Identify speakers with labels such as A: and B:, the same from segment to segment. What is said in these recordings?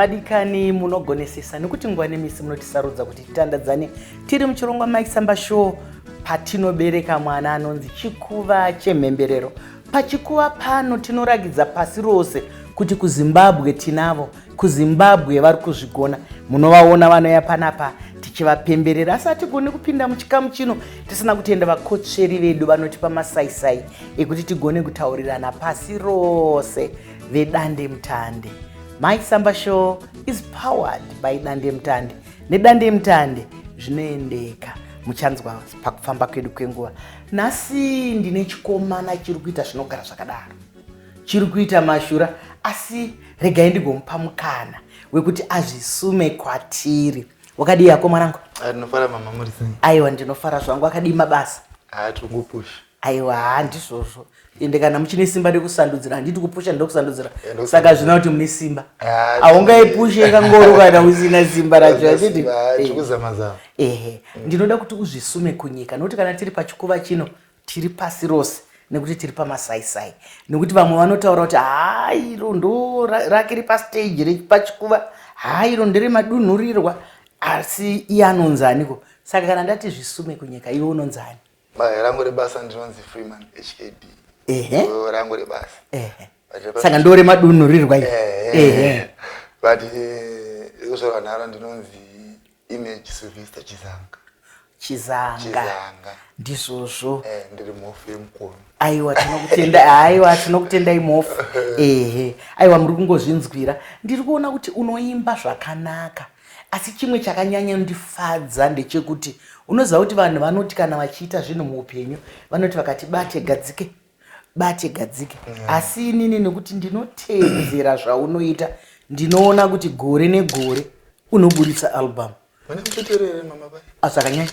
A: Vadikani, munogonesesa nekuti nguva nemisi munotisarudza kuti titandadzane tiri muchirongwa Mike Samba Show, patinobereka mwana anonzi chikuva chemhemberero. Pachikuva pano tinorakidza pasi rose kuti kuZimbabwe tinavo, kuZimbabwe vari kuzvigona. Munovaona vanoya panapa tichivapemberera, asi hatigoni kupinda muchikamu chino tisina kutenda vakotsveri vedu vanotipa masaisai ekuti tigone kutaurirana pasi rose, vedande mutande. Mike Samba Show is powered by Dande Mutande. Nedande Mutande zvinoendeka, muchanzwa pakufamba kwedu kwenguva. Nhasi ndine chikomana chiri kuita zvinogara zvakadaro, chiri kuita mashura, asi regai ndigomupa mukana wekuti azvisume kwatiri. Wakadii hako mwanangu?
B: Ndinofara mama, muri sei?
A: Aiwa, ndinofara zvangu. Akadii mabasa?
B: Tingopusha.
A: Aiwa, handizvozvo. Ende kana muchine simba rekusandudzira, handiti kupusha ndokusandudzira, saka zvina kuti mune simba. Haungaipushe kangoro kana usina simba racho, handiti?
B: Tikuzama.
A: Ehe, ndinoda kuti uzvisume kunyika, nokuti kana tiri pachikuva chino tiri pasi rose, nekuti tiri pamasaisai, nekuti vamwe vanotaura kuti haa, iro ndo rake repastage repachikuva, haa, iro nderemadunhurirwa, asi iye anonzi aniko? Saka kana ndati zvisume kunyika, iwe unonzi ani?
B: Rangu rebasa ndinonzi Freeman HKD. Rangu rebasa.
A: Saka ndo remadunhurirwa.
B: Ehe, but ikuzvarwa nharo ndinonzi Image Sylvester Chizanga.
A: Chizanga. Chizanga, ndizvozvo.
B: Ndiri mhofu yemukono.
A: Aiwa, tinokutenda. Aiwa, tinokutendai mhofu. Ehe, aiwa, muri kungozvinzwira. Ndiri kuona kuti unoimba zvakanaka, asi chimwe chakanyanya ndifadza ndechekuti unoziva kuti vanhu vanoti kana vachiita zvinhu muupenyu vanoti vakati bate gadzike, bate gadzike, asi inini nekuti ndinoteedzera zvaunoita, ndinoona kuti gore negore unoburitsa album. Zvakanyanya,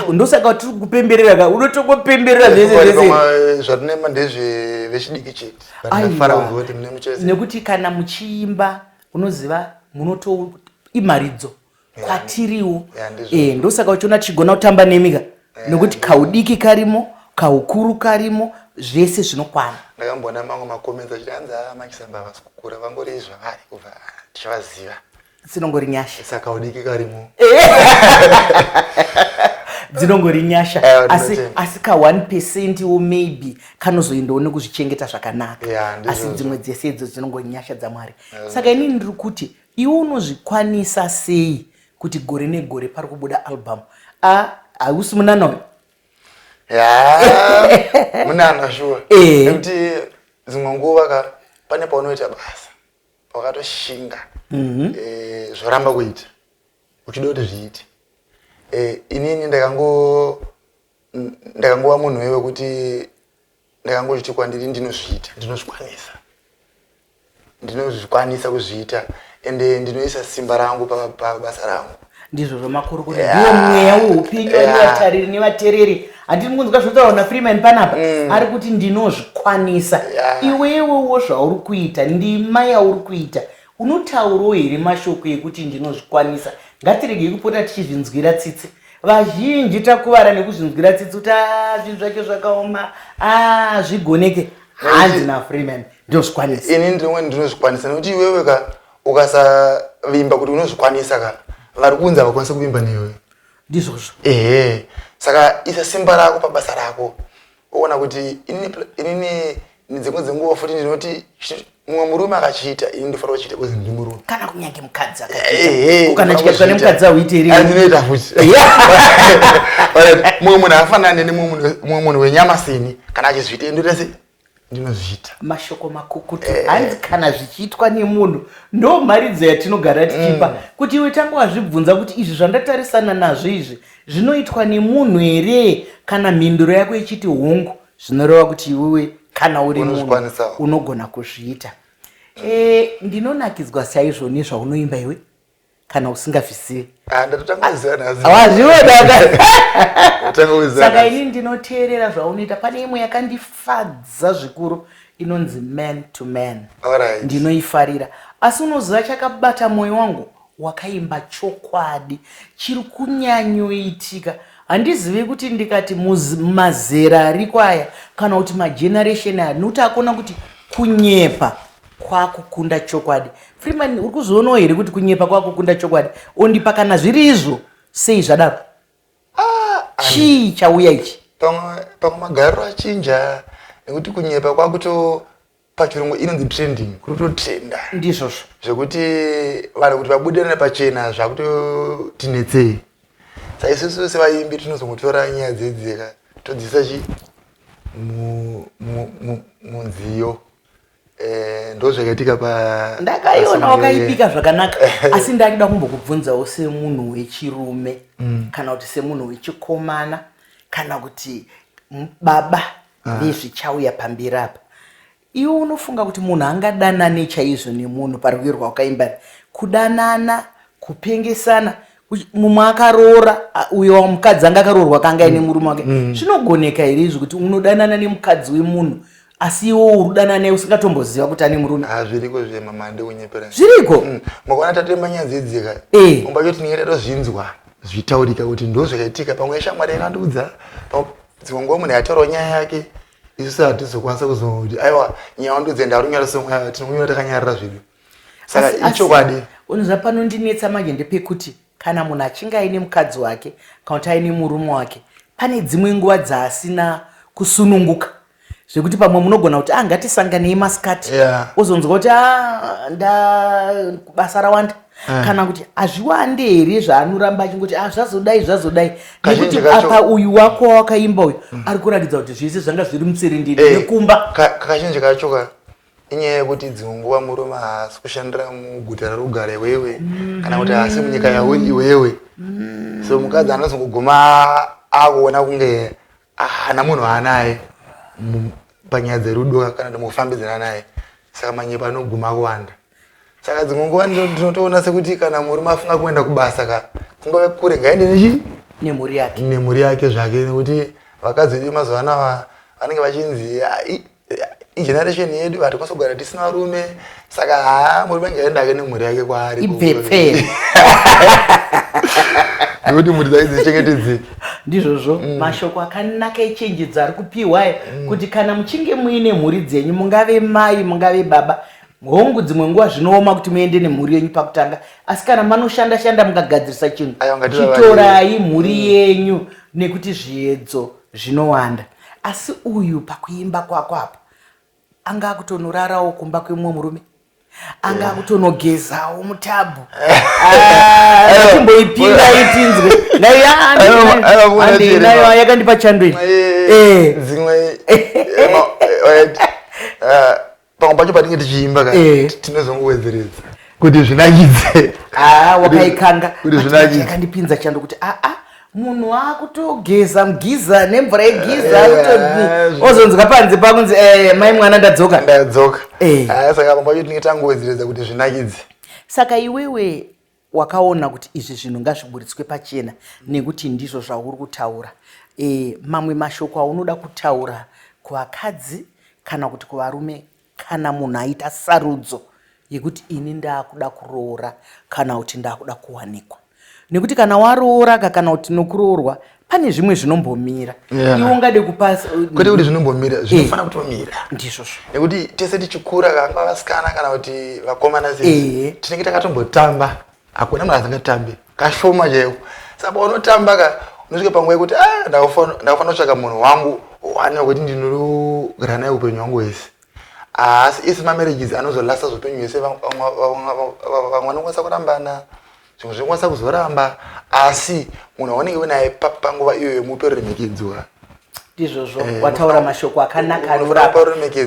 A: ndosaka tiri kupemberera ka, unotongopemberera zvese
B: zvese. Zvatinema ndezvevechidiki chete.
A: Nekuti kana muchiimba, unoziva, munoto imharidzo kwatiriwo. Ndosaka uchiona tichigona kutamba nemika, nekuti kaudiki karimo, kaukuru karimo, zvese zvinokwana.
B: Ndakamboona mamwe macomments achiti hanzi aa, Makisamba havasi kukura, vangori zvavari kubva tichivaziva.
A: Dzinongori nyasha.
B: Saka udiki karimo.
A: Dzinongori nyasha, asi ka 1% wo maybe kanozoendawo nekuzvichengeta zvakanaka, asi dzimwe dzese idzo dzinongori nyasha dzaMwari. Saka inini ndiri kuti iwe unozvikwanisa sei kuti gore negore pari kubuda album? A, hausi munana uyu?
B: Ya, munana shuwa, nekuti dzimwe nguva ka pane paunoita basa wakatoshinga, zvoramba kuita uchida kuti zviite. Inini ndakangova munhu wewe wekuti ndakangozviti kwandiri ndinozviita, ndinozvikwanisa, ndinozvikwanisa kuzviita, ende ndinoisa simba rangu pabasa rangu.
A: Ndizvozvo, makurukuru. Ndiwo mweya weupenyu. Vatariri nevatereri, handiri kunzwa zvinotaurwa naFreeman panapa? Ari kuti ndinozvikwanisa. Iwewewo zvauri kuita, ndima yauri kuita, unotaurawo here mashoko ekuti ndinozvikwanisa? Ngatiregei kupota tichizvinzwira tsitsi. Vazhinji takuvara nekuzvinzwira tsitsi kuti a, zvinhu zvacho zvakaoma, a, zvigoneke. Hanzi naFreeman ndinozvikwanisa.
B: Ini ndinongoti ndinozvikwanisa, nekuti iwewe ka ukasavimba kuti unozvikwanisa ka, vari kunze havakwanisi kuvimba newe.
A: Ndizvozvo.
B: Ehe, saka isa simba rako pabasa rako, oona kuti inini dzimwe dzenguva futi ndinoti mumwe murume akachiita, ini ndofanira kuchiita kuzi ndiri murume.
A: Kana kunyange mukadzi akachiita, kana chikaitwa nemukadzi auite
B: here? Ndinoita futi. Mumwe munhu akafanana neni, mumwe munhu wenyama seni, kana achizviita, ndoita se ndinozviita.
A: Mashoko makukutu. Hanzi kana zvichiitwa nemunhu, ndo mharidzo yatinogara tichipa, kuti iwe tanga wazvibvunza kuti izvi zvandatarisana nazvo izvi zvinoitwa nemunhu here? Kana mhinduro yako ichiti hongu, zvinoreva kuti iwewe kana uri munhu unogona kuzviita. Ndinonakidzwa chaizvo nezvaunoimba iwe, kana usingazvizivi.
B: Wazviona?
A: Saka ini ndinoteerera zvaunoita. Pane imwe yakandifadza zvikuru inonzi Man to Man, ndinoifarira. Asi unoziva chakabata mwoyo wangu? Wakaimba chokwadi chiri kunyanyoitika. Handizivi kuti ndikati mazera ariko aya kana kuti mageneration aya, nokuti akuona kuti kunyepa. kwakukunda chokwadi. Freeman, uri kuzvionawo here kuti kunyepa kwakukunda chokwadi? Ondipa kana zviri izvo, sei zvadaro?
B: Ah,
A: Chii chauya ichi?
B: Pamwe magariro achinja nekuti kunyepa kwakuto pachirungu inonzi trending, kuri kutotrenda.
A: Ndizvozvo.
B: Zvekuti vanhu kuti vabudirane pachena zvakutotinetsei. Saka isusu sevaimbi tinozongotora nyaya dzedzeka todziisa chi munziyo. Ndo zvakaitika pa
A: Ndakaiona wakaipika zvakanaka, asi ndaida kumbokubvunzawo semunhu wechirume kana kuti semunhu wechikomana kana kuti baba vezvichauya pamberi apa. Iwe unofunga kuti munhu angadanane chaizvo nemunhu parwiyo rwawakaimba? Kudanana, kupengesana, mumwe akaroora, uyo mukadzi anga akaroorwa kanga aine murume wake. Zvinogoneka here izvi kuti unodanana nemukadzi wemunhu asi iwe uri kudanana naye usingatomboziva kuti ane murume?
B: Zviriko zvemama, ndikunyepera.
A: Zviriko?
B: Makaona tatema nyaya dzedzeka. Mumba cho tinenge tatozvinzwa zvichitaurika kuti ndo zvakaitika. Pamwe shamwari yakandiudza, dzimwe nguva munhu yataurawo nyaya yake, isusu hatizokwanisa kuzoti aiwa nyaya wandiudza ndarunyara somwe, tinonyora takanyarara zvedu. Saka ichokwadi.
A: Unoziva panondinetsa manje ndepekuti kana munhu achinge aine mukadzi wake kana kuti aine murume wake, pane dzimwe nguva dzaasina kusununguka zvekuti pamwe munogona kuti ngatisanganei masikati, ozonzwa kuti nda basa rawanda, kana kuti hazviwande here zvaanoramba achingoti zvazodai zvazodai, nekuti apa uyu wako wakaimba uyu ari kuratidza kuti zvese zvanga zviri mutsirindiri nekumba.
B: Kazhinji kacho ka inyaya yekuti dzimwe nguva murume haasi kushandira muguta rarugare iwewe, kana kuti haasi munyika yauri iwewe. So mukadzi anozongoguma akuona kunge haana munhu aanaye panyaya dzerudo kana kuti mukufambidzana naye. Saka manyepo anoguma kuwanda. Saka dzimwe nguva ndinotoona sekuti kana murume afunga kuenda kubasa ka, kungave kure, ngaende nechi
A: nemhuri yake,
B: nemhuri yake zvake, nekuti vakadzi vedu mazuva anaya vanenge vachinzi igeneration yedu hatikwanisi kugara tisina varume. Saka haa, murume ngaende ake nemhuri yake kwaari.
A: Ibvepfere.
B: Nekuti mhuri dzake dzichengetedzeke.
A: Ndizvozvo. Mashoko akanaka echenjedzo ari kupiwa kuti kana muchinge muine mhuri dzenyu, mungave mai, mungave baba, hongu dzimwe nguva zvinooma kuti muende nemhuri yenyu pakutanga, asi kana manoshanda shanda mukagadzirisa chinhu, chitorai mhuri yenyu nekuti zviedzo zvinowanda. Asi uyu pakuimba kwako apa anga akutonorarawo kumba kwemumwe murume, anga akutonogezawo mutabhu. Timboipinda itinzwe nayo yakandipa chando
B: iyi. Dzimwe pamwe pacho patinge tichiimba ka tinozongowedzeredza kuti zvinakidze.
A: Wakaikanga yakandipinza chando kuti aa, munhu akutogeza mugiza nemvura yegiza, ozonzwa panze pakunzi mai mwana ndadzoka.
B: Ndadzoka. Saka pamwe pacho tinenge tangowedzeredza kuti zvinakidze.
A: Saka iwewe wakaona kuti izvi zvinhu ngazviburitswe pachena nekuti ndizvo zvauri kutaura. Mamwe mashoko aunoda kutaura kuvakadzi kana kuti kuvarume, kana munhu aita sarudzo yekuti ini ndaakuda kuroora kana kuti ndaakuda kuwanikwa, nekuti kana waroora ka kana kuti nokuroorwa, pane zvimwe zvinombomira. Iwe ungade kupa?
B: Kwete kuti zvinombomira, zvinofanira kutomira.
A: Ndizvozvo.
B: Nekuti tese tichikura, kanga vasikana kana kuti vakomana sesi, tinenge takatombotamba. Hakuna munhu asingatambi kashoma chaiko. Saka paunotamba ka, unosvika panguva yekuti a ndakufanira kutsvaka munhu wangu wane wekuti ndinogara naye upenyu hwangu hwese. Asi isi mamarriages anozolasta zvopenyu hwese, vamwe vanokwanisa kurambana, zvimwe zvinokwanisa kuzoramba, asi munhu waunenge unaye panguva iyoyo mupe ruremekedzo.
A: Ndizvozvo. Wataura mashoko akanaka anorapa.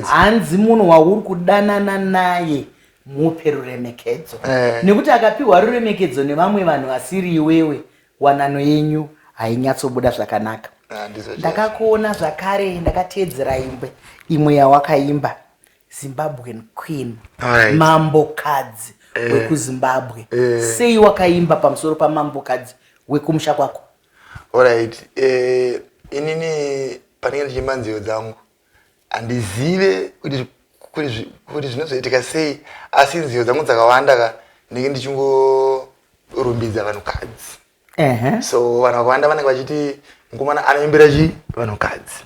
A: Hanzi munhu wauri kudanana naye mupe ruremekedzo, nekuti akapiwa ruremekedzo nevamwe vanhu vasiri iwewe, wanano yenyu hainyatsobuda zvakanaka. Ndakakuona zvakare, ndakateedzera imbwe imwe yawakaimba, Zimbabwean Queen, mambokadzi wekuZimbabwe. Sei wakaimba pamusoro pamambokadzi wekumusha kwako?
B: Alright, inini panenge ndichiimba nziyo dzangu handizive kuti zvinozoitika sei, asi nziyo dzangu dzakawanda ka ndinenge ndichingorumbidza vanhukadzi. So vanhu vakawanda vanenge vachiti mukomana anoimbira chi vanhukadzi.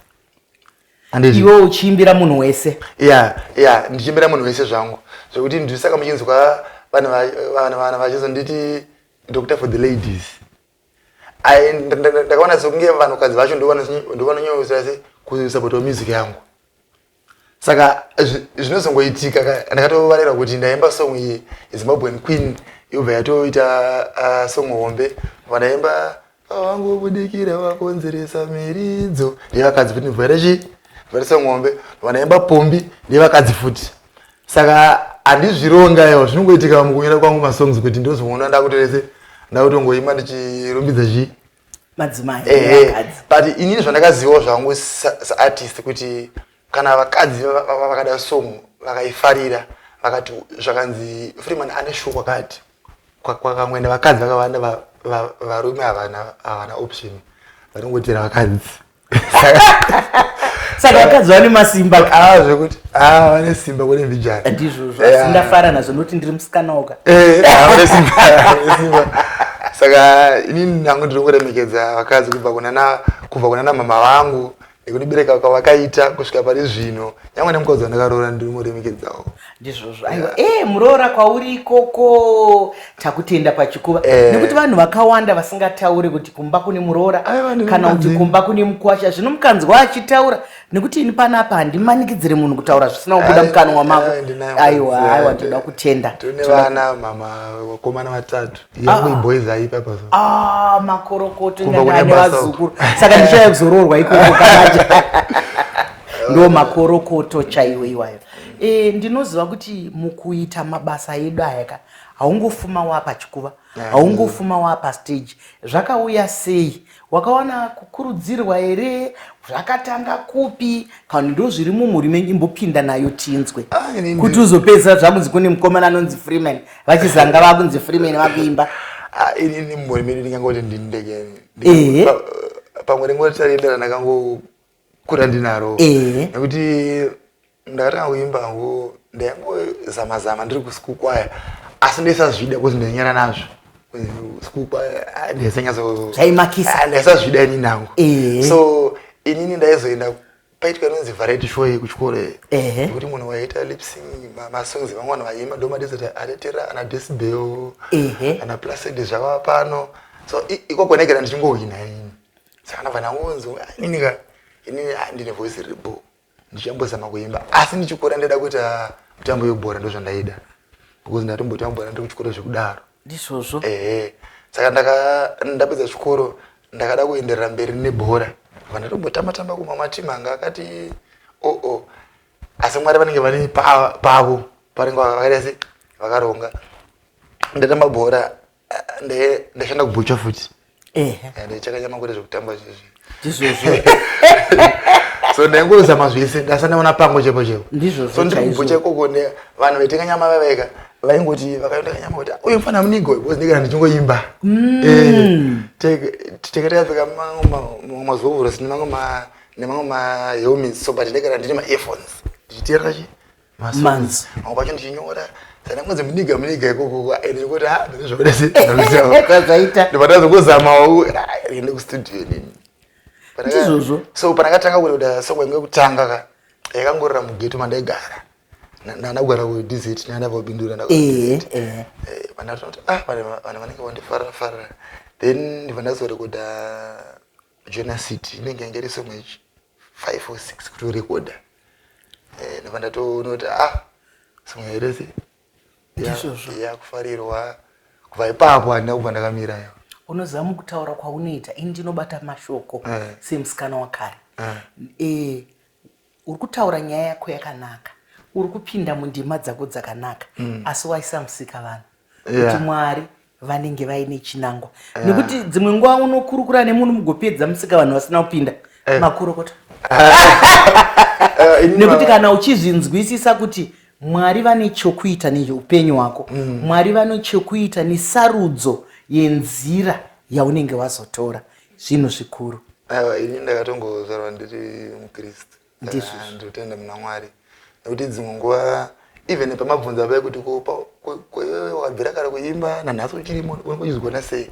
A: Iwe uchiimbira munhu wese?
B: Ya, ndichiimbira munhu wese zvangu, zvekuti ndisaka muchinzwa vanhu vanhu vachizonditi "doctor for the ladies". Ndakaona sekunge vanhukadzi vacho ndovanonyanyosa se kusapota music yangu. Saka zvinozongoitika, ndakatovarira kuti ndaimba song iyi, "Zimbabwean Queen", yobva yatoita song hombe. Vandaimba "Vangobudikira vakonzeresa miridzo", ndevakadzi futi. Ndibva chi bva song hombe. Vandaimba "Pombi", ndevakadzi futi. Saka handizvironga iwo, zvinongoitika mukunyora kwangu masongs, kuti ndozoona ndakutorese, ndakutongoimba ndichirumbidza chii?
A: Madzimai.
B: Ehe.
A: Nevakadzi.
B: But inini zvandakazivawo zvangu saartist kuti kana vakadzi vakada song, vakaifarira, vakati zvakanzi Freeman ane show kwakati, kwakamwenda vakadzi vakawanda, varume havana option, vanongotera vakadzi.
A: Saka vakadzi vane masimba.
B: Ah, zvekuti ah, vane simba kune mbijana.
A: Ndizvozvo, asi ndafara nazvo nokuti ndiri musikanawoka.
B: Eh, ah, vane simba, vane simba. Saka inini nangu ndinongoremekedza vakadzi kubva kuna namama vangu nekundibereka kwavakaita kusvika pari zvino, nyangwe nemukadzi wandakaroora ndinomuremekedzawo.
A: Ndizvozvo, aiwa. Muroora kwauri ikoko, takutenda pachikuva, nekuti vanhu vakawanda vasingatauri kuti kumba kune muroora
B: Aiwa, ndine
A: kana kuti
B: mukadzi.
A: Kumba kune mukwasha. Zvino mukanzwa achitaura, nekuti ini panapa handimanikidziri munhu kutaura zvisina kubuda mukanwa mako.
B: Ai, ndinaye
A: Aiwa.
B: mukadzi,
A: Aiwa,
B: ai,
A: ndinoda kutenda.
B: Tine vana mama vakomana vatatu, yangu iboys aipa paso.
A: Ah, makorokoto.
B: Kumba kune
A: Ane
B: basa.
A: vazukuru, saka ndichauya kuzoroorwa ikoko kanacha. Ndo makorokoto chaiwo iwayo. Ndinoziva kuti mukuita mabasa edu aya ka, haungofuma wapachikuva, haungofuma wapastage. Zvakauya sei? Wakawana kukurudzirwa here? Zvakatanga kupi? Kana ndo zviri mumhuri menyu, imbopinda nayo tinzwe,
B: Ah,
A: kuti uzopedzisa zvakunzi kune mukomana anonzi Freeman, vachizanga vakunzi Freeman vakuimba.
B: Ah, inini mumhuri medu ndingangoti ndini ndegeni. Pamwe ringoti tarenda randakangokura ndinaro, nekuti ndakatanga kuimba hangu ndaingozama zama ndiri kuschool kwaya, asi ndaisazvida kuzi ndainyara nazvo. School kwaya, ah, ndaisanyatso
A: Zvaimakisa.
B: Ah, ndaisazvida inini hangu. So inini ndaizoenda paitwa inonzi variety show yekuchikoro, nekuti munhu waiita lip sync masongs, vamwe vanhu vaiimba ndomadezert atetera ana Decibel, ana Placid zvava pano. So ikoko ndaigara ndichingohwina inini. Saka ndabva ndangonzi, "Ah, inini ka, inini, ah, ndine voice ribo, ndichambozama kuimba." Asi ndichikura ndaida kuita mutambo webhora, ndo zvandaida, because ndatombotamba bhora ndiri kuchikoro zvekudaro. Ehe, saka ndapedza chikoro ndakada kuenderera mberi nebhora, bva ndatombotamba tamba kumwe matimu anga akati oo oh. Asi Mwari vanenge vane pavo panenge vakaita se vakaronga. Ndatamba bhora, eh, ndashanda kubhucha futi. Ndaichaka nyama kwete zvekutamba zvezvi. So ndaingozama zvese, ndasandaona pango chepo chepo. So ndiri kubhucha ikoko, vanhu vaitenga nyama vavaika vaingoti vakaenda nyama kuti uyu mufana munigo, because ndikana ndichingoimba. Tenge takapfeka mamwe mazovurosi nemamwe mahelmets, so but ndikana ndine maearphones ndichiteerera chi masongs.
A: Manzi.
B: Mamwe pacho ndichinyora. Saka ndangonzi muniga muniga ikoko, ndichingoti ha, ndozvakuda se
A: Zvaita.
B: Ndobva ndazongozamawo ende kustudio inini. So pandakatanga kurekoda song yangu yekutanga ka, yakangorira mughetto mandaigara. Ndandagara kuDZ, ndandabva kubindura. Pandatoti, ah, vanhu vanenge vandifarira farira, then ndibva ndazorekoda "Jona City", inenge yange iri song yechi 5 or 6 kutorekoda. Ndobva ndatoona kuti, ah, song yairese yakufarirwa. Kubva ipapo handina kubva ndakamira yo.
A: Unoziva, mukutaura kwaunoita, ini ndinobata mashoko semusikana wakare. Uri kutaura nyaya yako yakanaka, uri kupinda mundima dzako dzakanaka, asi waisa musika vanhu kuti Mwari vanenge vaine chinangwa, nekuti dzimwe nguva unokurukura nemunhu mugopedza musika vanhu vasina kupinda. Makurukota. Nekuti kana uchizvinzwisisa kuti Mwari vane chokuita neupenyu hwako, Mwari vane chokuita nesarudzo yenzira yaunenge wazotora, zvinhu zvikuru.
B: Aiwa, ini ndakatongozvarwa ndiri mukristu.
A: Ndizvozvo.
B: Ndinotenda muna Mwari, nekuti dzimwe nguva even pamabvunza pai kuti ko iwewe wakabvira kare kuimba, nanhasi uchirimo, unenge uchizigona sei?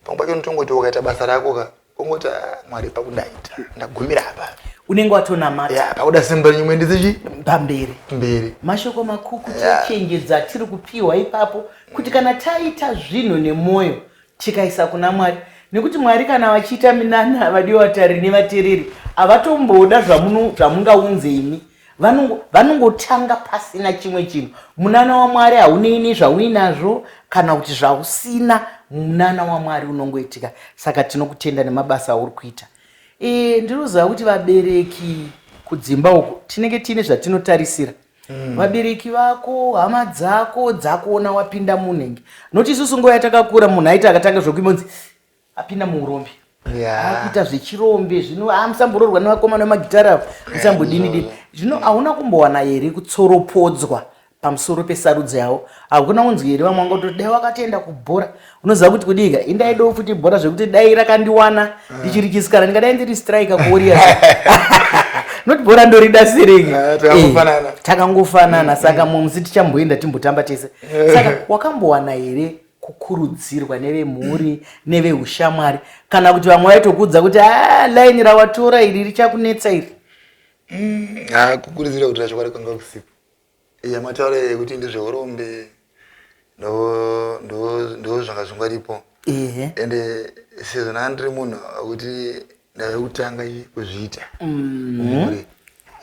B: Pamwe pacho unotongoti ukaita basa rako ka, ungoti, "Ah, Mwari, pakundaita ndagumira apa."
A: Unenge watonamata.
B: Ya, pakuda simba rimwe ndizichi
A: pamberi.
B: Mberi.
A: Mashoko makuku techenjedzo atiri kupiwa ipapo kuti kana taita zvinhu nemwoyo tikaisa kuna Mwari, nekuti Mwari kana vachiita minana, vadiwa vatariri nevateereri, havatomboda zvamungaunze imi. Vanongotanga pasina chimwe chinhu. Munana waMwari haunei nezvauinazvo kana kuti zvausina, munana waMwari unongoitika. Saka tinokutenda nemabasa auri kuita. Ndinoziva kuti vabereki kudzimba uku tinenge tiine zvatinotarisira. Vabereki vako, hama dzako dzakuona wapinda munenge, noti isusu nguva yatakakura munhu aiti akatanga zvokuimba unzi apinda muurombe, akuita zvechirombe, zvino musambororwa nevakomana vemagitari ava, musambodini dini. Zvino hauna kumbowana here kutsoropodzwa pamusoro pesarudzo yavo? Hakuna unzwi here vamwe vangototi dai wakatoenda kubhora? Unoziva kuti kudika indaidawo futi bhora, zvekuti dai rakandiwana ndichiri chisikana ndingadai ndiri striker kuWarriors, not bhora ndorida serenge.
B: Takangofanana.
A: Takangofanana. Saka mumsi tichamboenda timbotamba tese. Saka wakambowana here kukurudzirwa nevemhuri neveushamwari, kana kuti vamwe vaitokuudza kuti a laini rawatora iri richakunetsa iri?
B: Ha, kukurudzirwa kuti rachokwadi kwanga kusipo. Iya matauro ekuti ndezveurombe ndo zvanga zvingwaripo. Ende sezvo ndanga ndiri munhu wekuti ndave kutanga kuzviita mumhuri,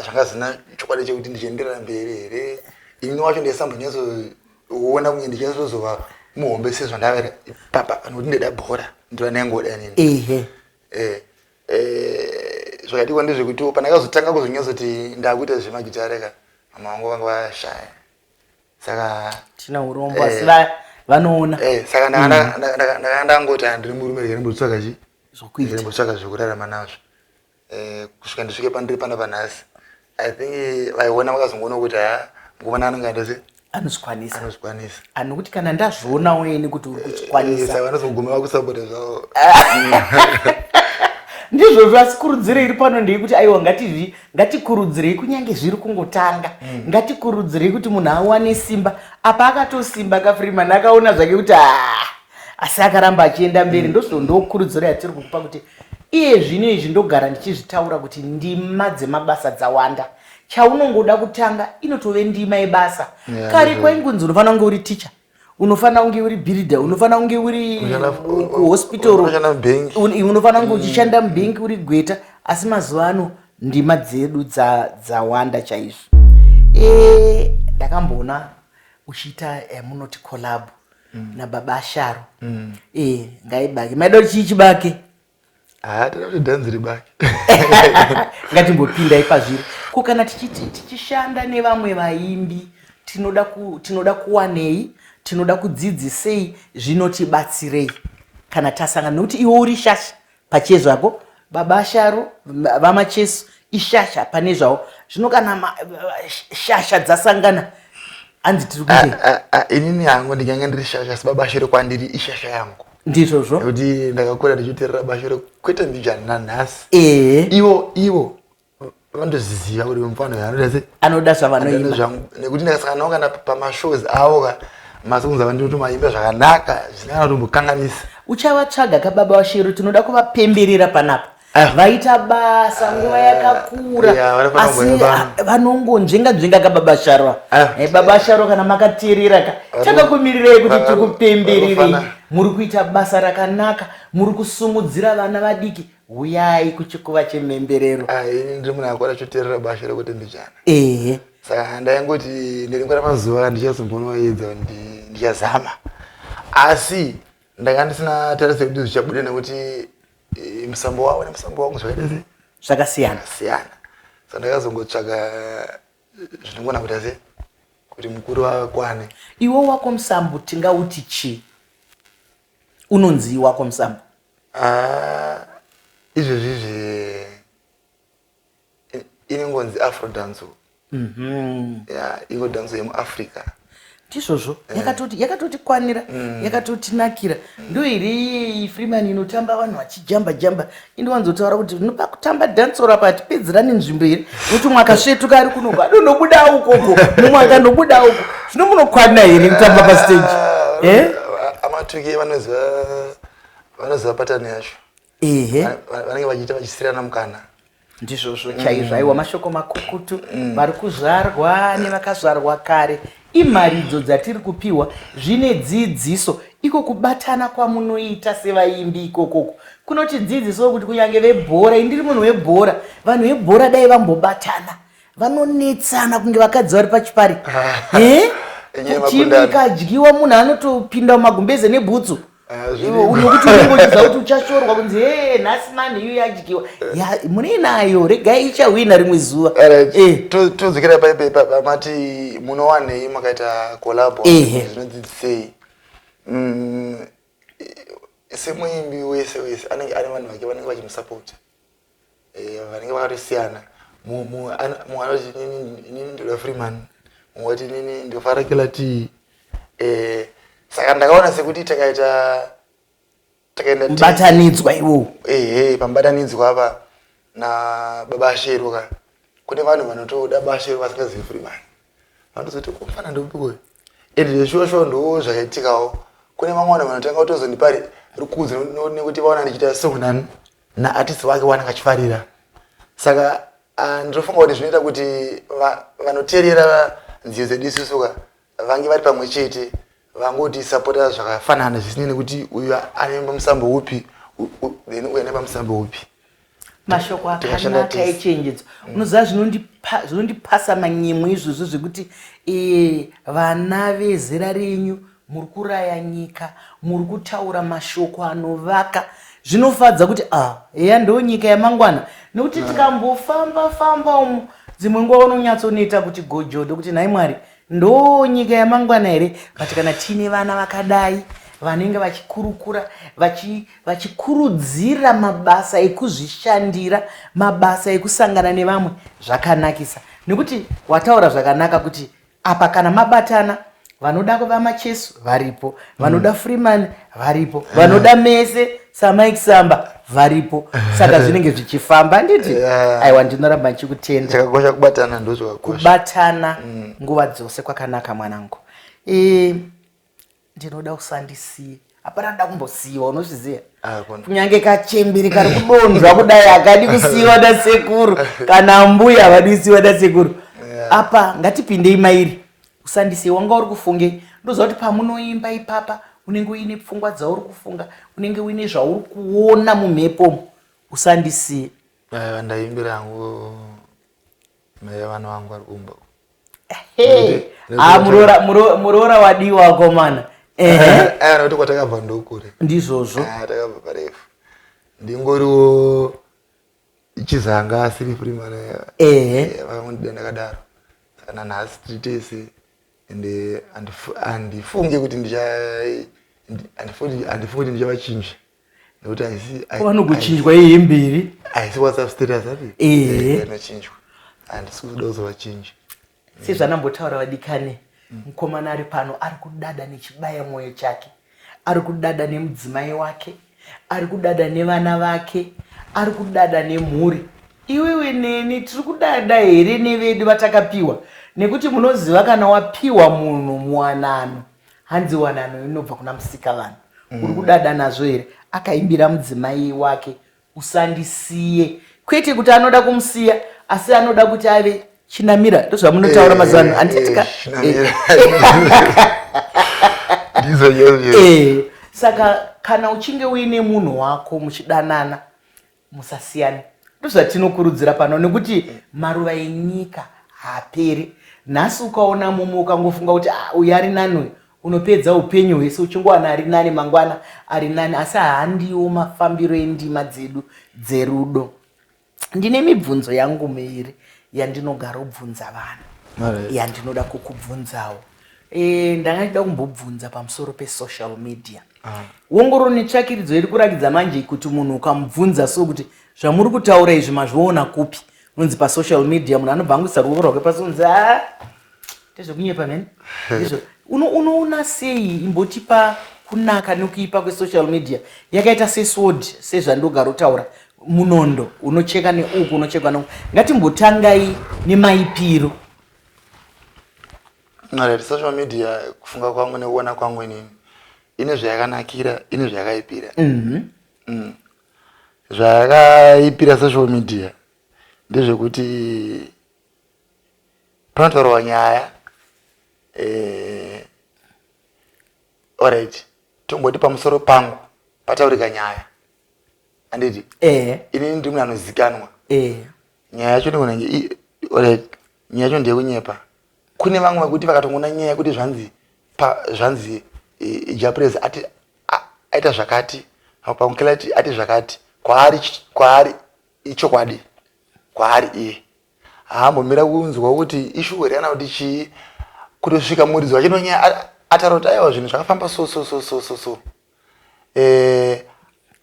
B: zvanga zvisina chokwadi chekuti ndichienderera mberi here. Ini wacho ndaisambonyatsoona kunge ndichazozova muhombe sezvandave papa, nokuti ndaida bhora, ndiro randaingoda inini. Zvakadikwa ndezvekuti pandakazotanga kuzonyatsoti ndakuita zvemagitare ka, mama vangu vanga vashaya, saka
A: Tina urombo, asi vanoona.
B: Saka ndanga ndangoti handiri murume, rega ndimbotsvaka chi
A: zvokuita,
B: ndimbotsvaka zvekurarama nazvo kusvika ndisvike pandiri panapa nhasi. I think vaiona vakazongoona kuti ha, mukomana anenge andose
A: anozvikwanisa.
B: Anozvikwanisa.
A: Anokuti kana ndazvionawo ini kuti uri kuchikwanisa.
B: Saka vanozoguma vakusapota zvavo.
A: Ndizvozvo, asi kurudziro iri pano ndeyekuti aiwa, ngatikurudzirei kunyange zviri kungotanga. Ngatikurudzirei kuti munhu awane simba. Apa akatosimba kaFreeman, akaona zvake kuti aa, asi akaramba achienda mberi. Ndozvo ndokurudziro yatiri kukupa kuti iye zvino izvi ndogara ndichizvitaura kuti ndima dzemabasa dzawanda. Chaunongoda kutanga inotove ndima yebasa. Kare kwaingonzi unofanira kunge uri ticha, unofanira kunge uri builder, unofanira kunge uri kuhospital,
B: Unoshanda mubhengi.
A: Unofanira kunge uchishanda mubhengi, uri gweta. Asi mazuva ano ndima dzedu dzawanda chaizvo. Ndakamboona uchiita munoti collab nababa Sharo. Ngaibake, maida kuti chii chibake?
B: Ha, toda kuti dhanzi ribake.
A: Ngatimbopindai pazviri. Ko kana tichishanda nevamwe vaimbi, tinoda kuwanei? Tinoda kudzidzisei? Zvinotibatsirei kana tasangana? Nekuti iwe uri shasha pachezvako, baba Sharo vaMacheso ishasha pane zvavo. Zvino kana shasha dzasangana, hanzi tiri kuitei?
B: Inini hangu ndingange ndiri shasha, asi baba Sharo kwandiri ishasha yangu.
A: Ndizvozvo.
B: Nekuti ndakakura ndichiteerera Bashero kwete mbijana nanhasi. Ivo vandoziziva kuti mufano anoda se
A: anoda zvavanoimba.
B: Zvangu, nekuti ndakasangana navo kana pamashows avo ka, masongs ava ndinotomaimba zvakanaka zvisina kana kutombokanganisa.
A: Uchavatsvaga kababa vaShero, tinoda kuvapemberera panapa. Vaita basa nguva yakakura,
B: Yeah, vanofanira
A: asi
B: kumboenda pano.
A: Vanongonzvenga nzvenga kababa Sharo. Baba Sharo, kana makateerera ka, takakumirirai kuti tikupembererei. Muri kuita basa rakanaka, muri kusumudzira vana vadiki. Uyai kuchikuva chemhemberero.
B: Ini ndiri munhu akura choteerera Bashero kuti mbijana. Saka ndaingoti ndiringora mazuva ndichazombonoedza, ndichazama, asi ndanga ndisina tarisa kuti zvichabuda, nekuti musambo wavo nemusambo wangu zvakaita sei?
A: Zvakasiyana.
B: Siyana. Saka ndakazongotsvaga zvinongona kuita sei kuti mukuru akwane.
A: Iwe wako musambo tingauti chii? Unonzii wako musambo?
B: Ah, izvezvi izvi inongonzi afro dance. Ya, ingo dance yemuAfrica.
A: Ndizvozvo, yakatotikwanira, yakatotinakira. Ndo iri Freeman inotamba vanhu vachijamba jamba. Indowanzotaura kuti pakutamba dancehall apa hatipedzerani nzvimbo here, nokuti umwe akasvetuka ari kunoko adondobuda ukoko, mumwe akandobuda uko, zvino munokwana here kutamba pastage? Eh?
B: Amatuki vanoziva patani yacho. Vanenge vachiita vachisirana mukana.
A: Ndizvozvo chaizvo. Aiwa, mashoko makukutu. Vari kuzvarwa nevakazvarwa kare, imharidzo dzatiri kupiwa zvine dzidziso. Iko kubatana kwamunoita sevaimbi ikokoko kunoti dzidziso kuti kunyange vebhora, indiri munhu webhora, vanhu vebhora dai vambobatana, vanonetsana kunge vakadzi vari pachipari.
B: Eh?
A: Timu ikadyiwa, munhu anotopinda mumagumbeze nebhutsu. Nekuti unenge uchiziva kuti uchashorwa kunzi, "He, nhasi mani iyo yadyiwa." Munenayo, regai ichahwina rimwe zuva.
B: Todzokera paipe pamati munowanei makaita collabo, zvinodzidzisei? Semuimbi wese wese anenge ane vanhu vake vanenge vachimusapota, vanenge vakatosiyana. Mumwe anoti, "Inini ndoda Freeman," mumwe ati, "Inini ndofara Killer T." Saka ndakaona sekuti takaita, takaenda
A: Mubatanidzwa iwowo.
B: Ehe, pamubatanidzwa apa nababa Shero ka, kune vanhu vanotoda Bashero vasingazivi Freeman, vanotozoti, "Kumfana ndopikoyo?" And zveshuwa shuwa ndo zvakaitikawo. Kune vamwe vanhu vanotanga kutozondipa rukudzo nekuti vaona ndichiita song nani naartist wake waanenge achifarira. Saka ndinofunga kuti zvinoita kuti vanoteerera nziyo dzedu isusu ka vange vari pamwe chete, vangotisapota zvakafanana, zvisinei nekuti uyu anoimba musambo upi, then uyu anoimba musambo upi.
A: Mashoko akanaka echenjedzo. Unoziva, zvinondipasa manyemwe izvozvo zvekuti vana vezera renyu muri kuraya nyika, muri kutaura mashoko anovaka. Zvinofadza kuti a eya, ndo nyika yamangwana, nekuti tikambofamba famba umu, dzimwe nguva unonyatsoneta kuti gojodo kuti, "Nhai Mwari, ndo nyika yamangwana here?" But kana tiine vana vakadai vanenge vachikurukura, vachikurudzira mabasa ekuzvishandira, mabasa ekusangana nevamwe, zvakanakisa, nekuti wataura zvakanaka kuti apa kana mabatana, vanoda vaMacheso varipo, vanoda Freeman varipo, vanoda mese saMike Samba varipo, saka zvinenge zvichifamba, handiti? Aiwa, ndinoramba ndichikutenda.
B: Chakakosha kubatana, ndo zvakakosha.
A: Kubatana nguva dzose kwakanaka, mwanangu. Ndinoda usandisiye. Hapana da kumbosiyiwa, unozviziva.
B: Ah, kona.
A: Kunyange kachembere kari kudonzwa kudai akadi kusiyiwa nasekuru, kana mbuya havadi kusiyiwa nasekuru. Apa ngatipindei mairi. Usandisiye. Wanga uri kufunge? Ndoziva kuti pamunoimba ipapa unenge uine pfungwa dzauri kufunga, unenge uine zvauri kuona mumhepo. Usandisiye.
B: Aiwa, ndaimbira hangu mai vana vangu vari kumba.
A: Hey, ah, muroora wadiwa, akomana. Ehe.
B: Aya, nokuti kwatakabva ndokure.
A: Ndizvozvo.
B: Ah, takabva parefu, ndingoriwo chizanga asiri Freeman. Vakangondida ndakadaro, saka nanhasi tiri tese, ende handifunge kuti handifunge kuti ndichavachinja, nekuti haisi
A: Vanokuchinjwa ihemberi.
B: Haisi WhatsApp status ati inochinjwa. Handisi kuda kuzovachinja.
A: Sezvanambotaura, vadikane, mukomana ari pano ari kudada nechibaya mwoyo chake, ari kudada nemudzimai wake, ari kudada nevana vake, ari kudada nemhuri. Iwewe neni tiri kudada here nevedu vatakapiwa? Nekuti munoziva, kana wapiwa munhu muwanano, hanzi wanano inobva kuna musika vanhu. Uri kudada nazvo here? Akaimbira mudzimai wake "Usandisiye", kwete kuti anoda kumusiya, asi anoda kuti ave chinamira. Ndozvamunotaura mazuva ano, handitika?
B: Chinamira. Ndizvo chaizvo.
A: Saka kana uchinge uine munhu wako muchidanana, musasiyane. Ndozvatinokurudzira pano, nekuti maruva enyika haaperi. Nhasi ukaona mumwe, ukangofunga kuti, "Ah, uyu ari nani uyu," unopedza upenyu hwese uchingowana ari nani, mangwana ari nani, asi haandiwo mafambiro endima dzedu dzerudo. Ndine mibvunzo yangu miviri yandinogarobvunza vanhu, yandinoda kukubvunzawo. Ndanga ndida kumbobvunza pamusoro pesocial media. Ongororo netsvakiridzo iri kurakidza manje kuti munhu ukamubvunza so kuti, "Zvamuri kutaura izvi mazviona kupi?" unonzi pasocial media. Munhu anobva angoisa ruoko rwake pasi, unzi, "A, ndezvekunyepa mani." Ndizvo unoona sei? Imbotipa kunaka nekuipa kwesocial media. Yakaita sesword, sezvandogarotaura, munondo unocheka neuku, unochekwa neuku. Ngatimbotangai nemaipiro.
B: Alright, social media, kufunga kwangu nekuona kwangu inini, ine zvayakanakira, ine zvayakaipira. Zvayakaipira social media. Ndezvekuti panotaurwa nyaya, alright, tomboti pamusoro pangu pataurika nyaya, handiti? Inini ndiri munhu anozikanwa. Nyaya yacho ndinogona, alright, nyaya yacho ndeyekunyepa. Kune vamwe vekuti vakatongoona nyaya yekuti zvanzi zvanzi Jah Prayzah ati aita zvakati, pamukilati ati zvakati, kwaari ichokwadi, kwaari iye haambomira kunzwa kuti ishuwa here kana kuti chii, kutosvika muridzi wacho nonyaya ataura kuti aiwa, zvinhu zvakafamba so so so so so so.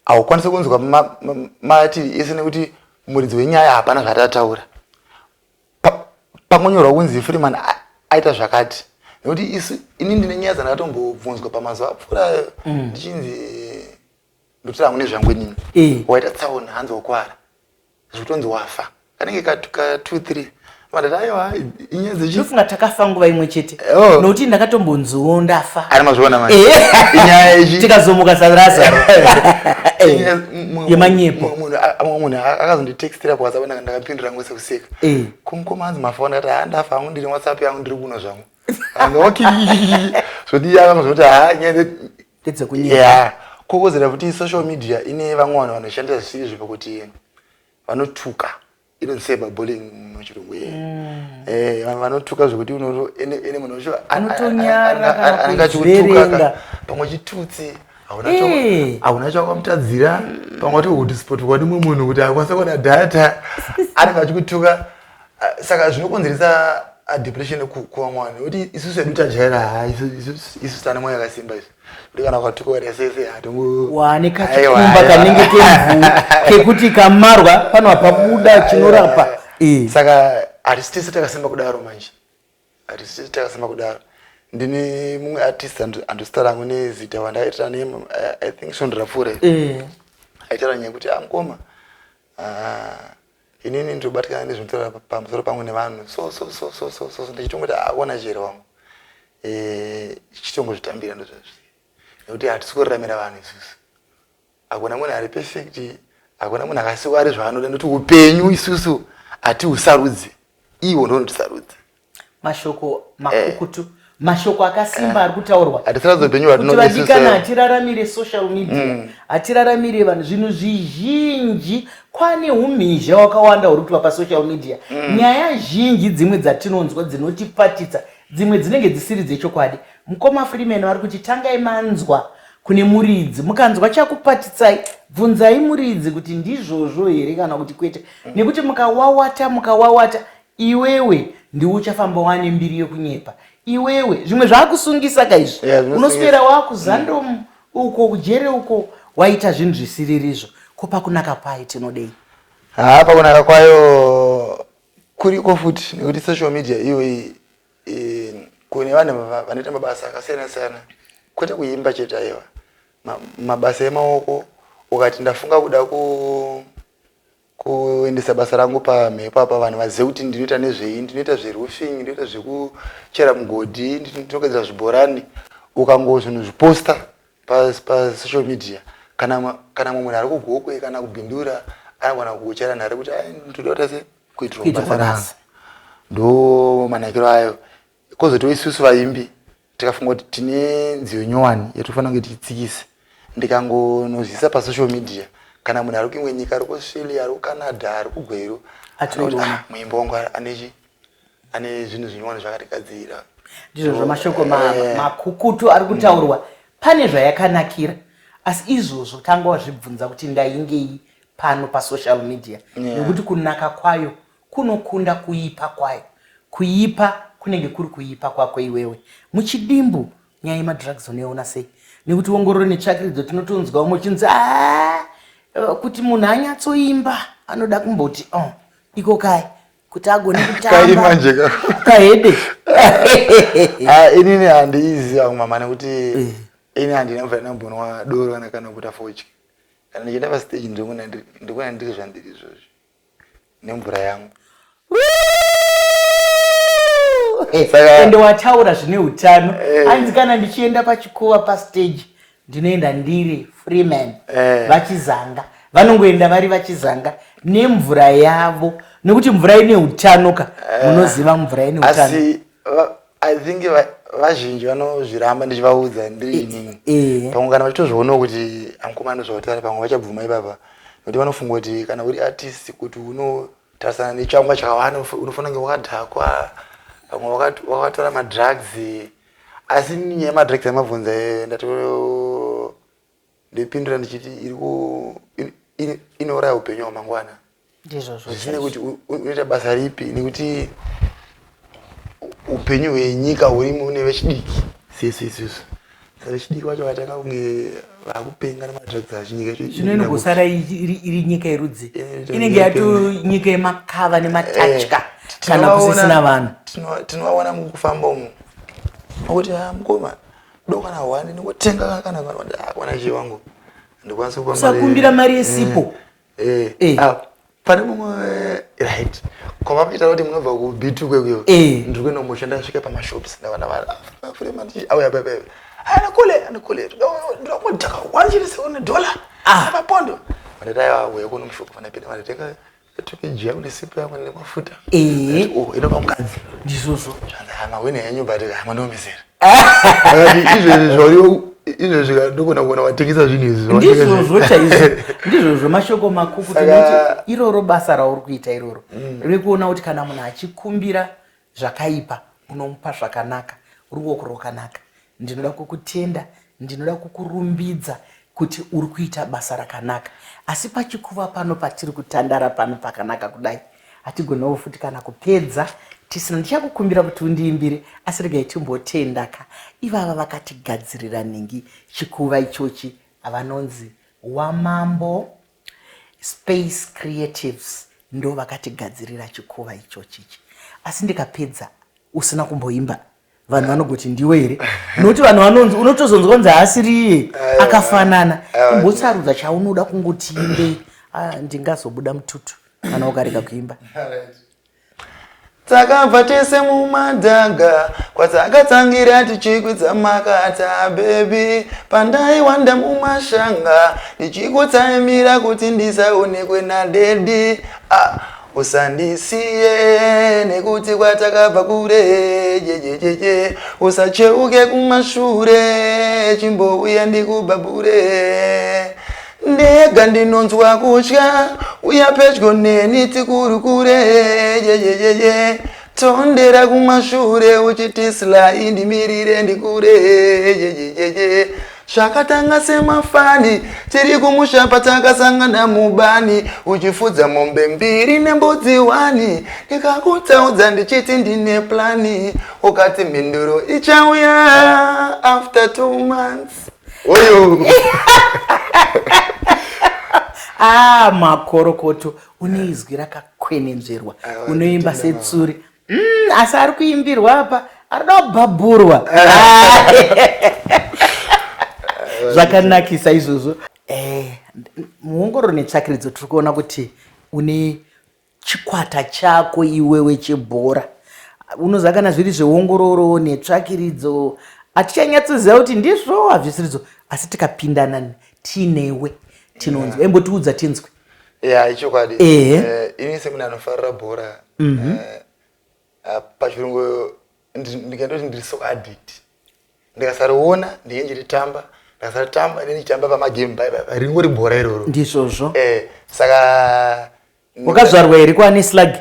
B: Haukwanisi kunzwa mativi ese nekuti muridzi wenyaya hapana zvaati ataura. Pangonyorwa kunzi Freeman aita zvakati, nekuti isu, ini ndine nyaya dzandakatombobvunzwa pamazuva apfuura ndichinzi ndotora hangu nezvangu inini. Waita tsaona, hanzi wakwara zvekutonzi wafa, kanenge ka 2 3, vandati aiwa, inyaya dzechi
A: Ndofunga takafa nguva imwe chete.
B: Oh.
A: Nokuti ndakatombonziwo ndafa.
B: Ari mazviona manje inyaya ichi.
A: Tikazomuka saLazaro. Yemanyepo.
B: Mumwe munhu akazonditextira paWhatsApp, ndakapindura ngo sekuseka. Kumukoma hanzi mafa, ndakati ha, ndafa hangu, ndiri WhatsApp yangu, ndiri kuno zvangu. Hanzi okay, zvoti akazoti ha, nyaya
A: ndedzekunyepa.
B: Yeah, kokozera kuti social media ine vamwe vanhu vanoshandisa zvisiri izvo, pakuti vanotuka, inonzi cyberbullying muchirungu. Vanhu vanotuka zvekuti ene munhu wacho
A: Anotonyara kana
B: anenge achikutuka
A: kuzverenga.
B: Pamwe chitutsi, hauna chawakamutadzira, pamwe wati hotspotwa nemumwe munhu kuti akwanisa kuona data, anenge achikutuka. Ah, saka zvinokonzeresa depression kuvamwe vanhu, nekuti isusu hedu tajaira. Ha, isusu tane mwoyo yakasimba isu, kuti kana ukatuka waita sese hatongo
A: Wane
B: Aiwa,
A: kachikumba
B: aiwa.
A: Kanenge kemvuu kekuti kamarwa pano pabuda chinorapa.
B: Saka hatisi tese takasimba kudaro manje, hatisi tese takasimba kudaro. Ndine mumwe artist, handosita rangu nezita, wandakaitira ne I think svondo rapfuura iri. Aitaura nyaya yekuti amukoma, inini ndinobatikana nezvinotaura pamusoro pangu nevanhu so so so so so so. Ndichitongoti akuona chero wangu, chitongozvitambira, ndozvazvi, nekuti hatisi kuraramira vanhu isusu. Hakuna munhu ari perfect, hakuna munhu akasikwa ari zvaanoda, nekuti upenyu isusu hatiusarudzi, iwo ndonotisarudza.
A: Mashoko makukutu, mashoko akasimba ari kutaurwa.
B: Hatisarudzi upenyu
A: kuti
B: hwatinoda isusu.
A: Vadikana, hatiraramire social media, hatiraramire vanhu. Zvinhu zvizhinji kwane umhizha wakawanda huri kuitwa pasocial media. Nyaya zhinji dzimwe dzatinonzwa dzinotipatitsa, dzimwe dzinenge dzisiri dzechokwadi. Mukoma Freeman vari kuti tangai manzwa kune muridzi. Mukanzwa chakupatitsai, bvunzai muridzi kuti ndizvozvo here kana kuti kwete, nekuti mukawawata, mukawawata, iwewe ndiwe uchafamba wane mbiri yekunyepa iwewe. Zvimwe zvaakusungisa kaizvi.
B: Yeah, zvinosungisa.
A: Unoswera waakuzandomu uko, kujere uko, waita zvinhu zvisiririzvo. Ko pakunaka kwayo tinodei?
B: Ha, pakunaka kwayo kuriko futi, nekuti social media iyoyi kune vanhu vanoita mabasa akasiyana siyana, kwete kuimba chete, aiwa, mabasa emaoko. Ukati ndafunga kuda kuendesa basa rangu pamhepo apa, vanhu vazive kuti ndinoita nezvei, ndinoita zveroofing, ndinoita zvekuchera mugodhi, ndinogadzira zvibhorani, ukangozvinhu zviposta pasocial media, kana mumwe munhu ari kuGokwe kana kuBindura anogona kukuchera nhare kuti ai, ndoda kuita se kuitirwa
A: Kuitirwa
B: basa rangu.
A: Basa.
B: Ndo manakiro ayo. Kwozotiwo isusu vaimbi, tikafunga kuti tine nziyo nyowani yatofanira kunge tichitsikisa, ndikangonozvisa pasocial media, kana munhu ari kuimwe nyika, ari kuAustralia, ari kuCanada, ari kuGweru,
A: Atoiona.
B: anoti, "Ah, muimbo wangu anechi ane zvinhu zvinyowani zvakatigadzira."
A: Ndizvozvo, mashoko makukutu ari kutaurwa. Pane zvayakanakira, asi izvozvo tanga wazvibvunza kuti ndaingei pano pasocial media, nekuti kunaka kwayo kunokunda kuipa kwayo. Kuipa kunenge kuri kuipa kwako iwewe. Muchidimbu, nyaya yemadrugs unoiona sei? Nekuti ongororo netsvakiridzo, tinotonzwa umwe uchinzi "Ah, kuti munhu anyatsoimba anoda kumboti oh, iko kai kuti agone kutamba."
B: Kaima nje
A: Kahede.
B: Ah, inini handiiziva hangu mama, nekuti ini handina mvura ndambonwa doro kana kuita fodya. Kana ndichienda pastage, ndikuona ndiri zvandiri izvozvi nemvura yangu.
A: Ende wataura zvine utano. Hanzi kana ndichienda pachikuva, pastage, ndinoenda ndiri Freeman. Vachizanga vanongoenda vari vachizanga nemvura yavo. Nekuti mvura ine utano ka, munoziva mvura ine utano.
B: Asi I think vazhinji vanozviramba ndichivaudza ndiri inini. Pamwe kana vachitozvionawo kuti amukomana ndozvautaura, pamwe vachabvuma ipapa, nekuti vanofunga kuti kana uri artist kuti unotarisana nechangwa chakawanda, unofanira kunge wakadhakwa, pamwe wakatora madrugs. Asi nyaya yemadrugs yamabvunza, ndato ndipindura ndichiti iri inouraya upenyu hwamangwana.
A: Ndizvozvo.
B: Zvisine kuti unoita basa ripi, nekuti upenyu hwenyika hurimo nevechidiki sesu isusu. Saka vechidiki vacho vatanga kunge vakupenga nemadrugs acho, nyika yacho
A: Zvino inogosara iri nyika yerudzi? Inenge yato nyika yemakava nematatya kana kusisina vanhu.
B: Tinovaona mukufamba umu okuti, "Ah, mukoma, do kana hwani ndingotenga kana kana chii wangu, ndikwanisa kupa mari."
A: Usakumbira mari yesipo.
B: Ah, pane mumwe, right, kwavakuita kuti munobva kuB2 kwekweyo. Ndiri kuenda kumusha, ndasvika pamashops, ndavana vafurema auya pepe, anakule anakule, ndirakungodhaka one chete seone dollar papondo. Vandati, "Aiwa, uya kuno mushopu." Vandapinda, vandatenga 2 kg yangu nesipo yangu nemafuta. Oh, inopa mukadzi.
A: Ndizvozvo.
B: Hama wene henyu, but hama ndomizera akati izvezvi zvauri izvezvi ndogona kuona watengesa zvinhu izvi.
A: Ndizvozvo chaizvo, ndizvozvo, mashoko makuku. Tinoti iroro basa rauri kuita iroro rekuona kuti kana munhu achikumbira zvakaipa unomupa zvakanaka, ruoko rwakanaka. Ndinoda kukutenda, ndinoda kukurumbidza kuti uri kuita basa rakanaka. Asi pachikuva pano patiri kutandara pano pakanaka kudai, hatigonewo futi kana kupedza tisina. Ndichakukumbira kuti undiimbire, asi regai timbotenda ka ivava vakatigadzirira nhingi chikuva ichochi, vanonzi Wamambo Space Creatives, ndo vakatigadzirira chikuva ichochichi. Asi ndikapedza usina kumboimba, vanhu vanogoti ndiwe here? Nokuti vanhu vanonzi unotozonzwa kunzi haasiriye, akafanana. Imbosarudza chaunoda kungoti imbe. Ah, ndingazobuda mututu kana ukarega kuimba.
B: Takabva tese mumadhaga kwatakatsangira tichikwidza makata, baby, pandaiwanda mumashanga ndichikutsaimira kuti ndisaonekwe nadaddy. Ah, usandisiye nekuti kwatakabva kure, jejejeje, usacheuke kumashure, chimbouya ndikubhabhure. Ndega ndinonzwa kutya, uya pedyo neni tikurukure, yeyeyeye. Tondera kumashure uchiti slai, ndimirire ndikure, yeyeyeye. Zvakatanga semafani tiri kumusha patakasangana mubani, uchifudza mombe mbiri nembudzi wani. Ndikakutaudza ndichiti ndine plan, ukati mhinduro ichauya after 2 months. Oyo.
A: Ah, makorokoto, une izwi rakakwenenzverwa.
B: Aiwa,
A: unoimba
B: nditenda.
A: Setsuri. Asi ari kuimbirwa apa arida kubhabhurwa. Zvakanakisa izvozvo. Muongororo netsvakiridzo tiri kuona kuti une chikwata chako iwewe chebhora. Unoziva kana zviri zveongororo netsvakiridzo hatichanyatsoziva kuti ndizvo hazvisiridzo, asi tikapindana tiinewe tinonzwa. Embotiudza tinzwe.
B: Ya, ichokwadi. Ini semunhu anofarira bhora, pachirungu ndikandoti ndiri so addict. Ndikasariona ndinge ndichitamba, ndikasaritamba ndinge ndichitamba pamagame, ringori bhora iroro.
A: Ndizvozvo.
B: Saka
A: Wakazvarwa here kwaane slag?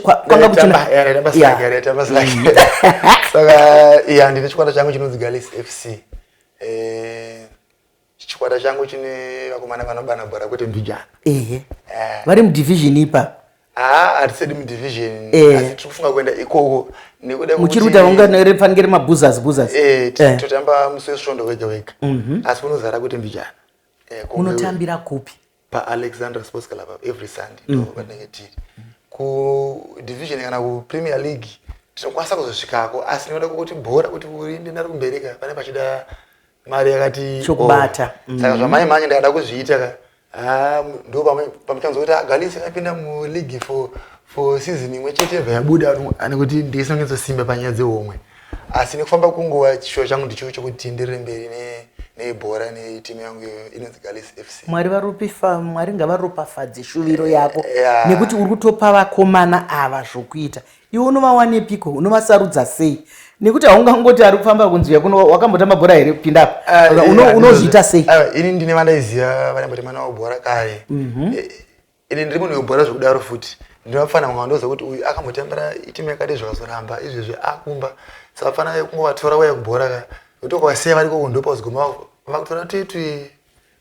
A: Kwanga kuchina
B: Ndaitamba slag, ndaitamba slag. Saka ya, ndine chikwata changu chinonzi Galis FC. Chikwata changu chine vakomana vanobana bhora kwete mbijana.
A: Vari mudivision ipa?
B: Haa, hatisedi mudivision, asi tiri kufunga kuenda ikoko nekuda
A: Muchiri kuita unga fanike remabhuzas bhuzas?
B: Totamba musi wesvondo wega wega, asi unozara kwete mbijana.
A: Unotambira kupi?
B: PaAlexandra Sports Club every Sunday, ndo patinenge tiri. Kudivision kana kuPremier League tinokwanisa kuzosvikako, asi ndinoda kuti bhora kuti urinde nari kumbereka pane pachida mari yakati
A: Chokubata.
B: Oh. Saka zvamai manje ndakada kuzviita ka, ah, ndo pamuchanzwa kuti aGalisi akapinda muleague for season imwe chete yabva yabuda, ane kuti ndisanyatsosimba panyaya dzehomwe. Asi nekufamba kunguva chishuwo changu ndicho chokuti tienderere mberi. Nebhora, netimu yangu iyoyo inonzi Galis FC.
A: Mwari varopifa, Mwari ngavaropafadze shuviro yako, nekuti uri kutopa vakomana ava zvokuita. Iwe unovawanepiko? Unovasarudza sei? Nekuti haungangoti ari kufamba kunzwiya kuno, wakambotamba bhora here, pinda apa. Unozviita sei?
B: Ini ndine vandaiziva vaimbotamba navo bhora kare. Ini ndiri munhu webhora zvekudaro futi. Ndinofana mumwe wandoziva kuti uyu akambotambira itimu yakati, zvakazoramba, izvezvi akumba. Saka fana kungovatora uya kubhora ka, nokuti ukavasiya vari ikoko ndopazoguma vakutora twitwi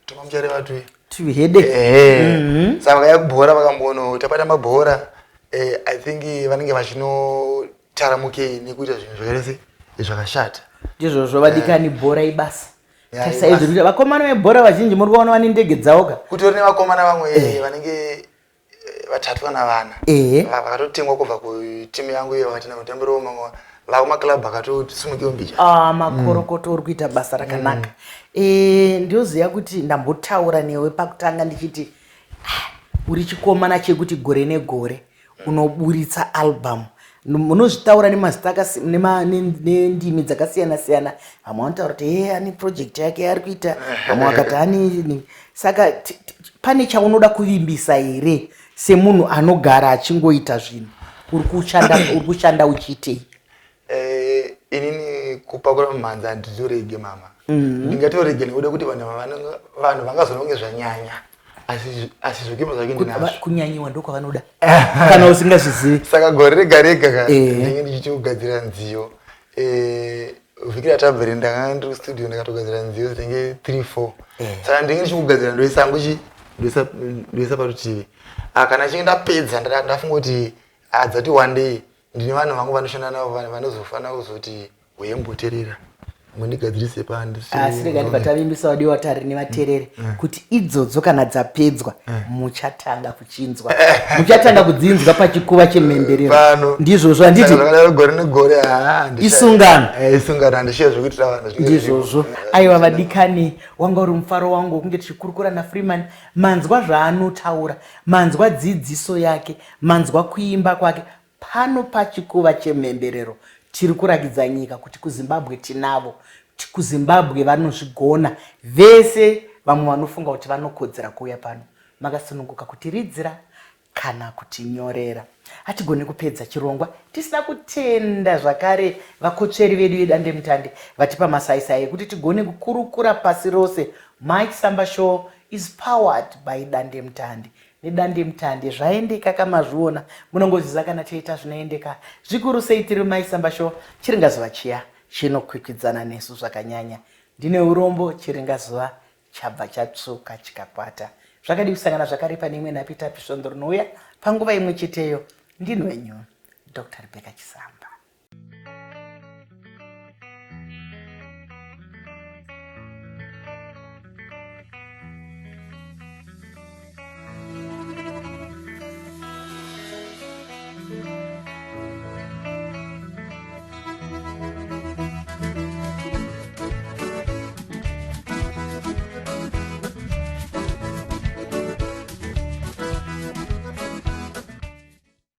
B: tumamuchareva twi
A: Tuhede.
B: Ehe. Saka vakauya kubhora, vakambonotamba bhora, I think vanenge vachinotaramukei nekuita zvinhu zvakaita se zvakashata.
A: Ndizvozvo, vadikani, bhora ibasa. Tarisai zviri kuita vakomana vebhora vazhinji, muri kuvaona vane ndege dzavo ka.
B: Kutori nevakomana vamwe vanenge vatatu kana vana vakatotengwa kubva kutimu yangu iyo, vakatenda kutambirawo mamwe vakumaclub akatosimukiwo mbicha.
A: Ah, makorokoto, uri kuita basa rakanaka. Ndinoziva kuti ndambotaura newe pakutanga ndichiti, ah, uri chikomana chekuti gore negore unoburitsa album. Munozvitaura nemazita nendimi dzakasiyana siyana. Vamwe vanotaura kuti he, ane project yake yaari kuita, vamwe vakati ane. Saka pane chaunoda kuvimbisa here semunhu anogara achingoita zvinhu? Uri kushanda uchiitei?
B: Inini kupakura mumhanzi handizorege, mama. Ndingatorege nekuda kuti vanhu vangazoona kunge zvanyanya, asi zvekuimba zvake ndinazvo.
A: Kunyanyiwa ndokwavanoda kana usingazvizivi.
B: Saka gore rega rega ka ndinenge ndichitogadzira nziyo. Vhiki ratabvere ndakanga ndiri kustudio, ndakatogadzira nziyo dzinenge 3 4. Saka ndinenge ndichikugadzira, ndoisa hangu chi ndoisa parutivi. Ah, kana chinge ndapedza, ndafunga kuti adzati one day ndine vanhu vangu vanoshanda navo, vanhu vanozofanira kuzoti wemboterera, mundigadzirise pandi.
A: Asi rega ndibva tavimbisa vadiwa tari nevateereri kuti idzodzo kana dzapedzwa muchatanga kuchinzwa, muchatanga kudzinzwa pachikuva chemhemberero.
B: Pano.
A: Ndizvozvo, handiti?
B: Saka zvakadaro gore negore,
A: Isungano.
B: Isungano, handishiya zvekuitira vanhu zvinenge
A: Ndizvozvo.
B: zviripo.
A: Aiwa vadikani, wanga uri mufaro wangu wekunge tichikurukura naFreeman. Manzwa zvaanotaura, manzwa dzidziso yake, manzwa kuimba kwake. Pano pachikuva chemhemberero tiri kurakidza nyika kuti kuZimbabwe tinavo, kuti kuZimbabwe vanozvigona vese. Vamwe vanofunga kuti vanokodzera kuuya pano, makasununguka kutiridzira kana kutinyorera. Hatigoni kupedza chirongwa tisina kutenda zvakare vakotsveri vedu vedandemutande vatipa masaisai ekuti tigone kukurukura pasi rose. Mike Samba Show is powered by Dandemutande. Nedandemutande zvaendeka, kamazviona, munongoziva kana chaita zvinoendeka zvikuru sei. Tiri Mike Samba Show, chiringazuva chiya chinokwikwidzana nesu zvakanyanya. Ndine urombo, chiringazuva chabva chatsvuka chikakwata. Zvakadii kusangana zvakare pane imwe nhapitapi svondo rinouya panguva imwe cheteyo? Ndini wenyu Dr Rebecca Chisamba.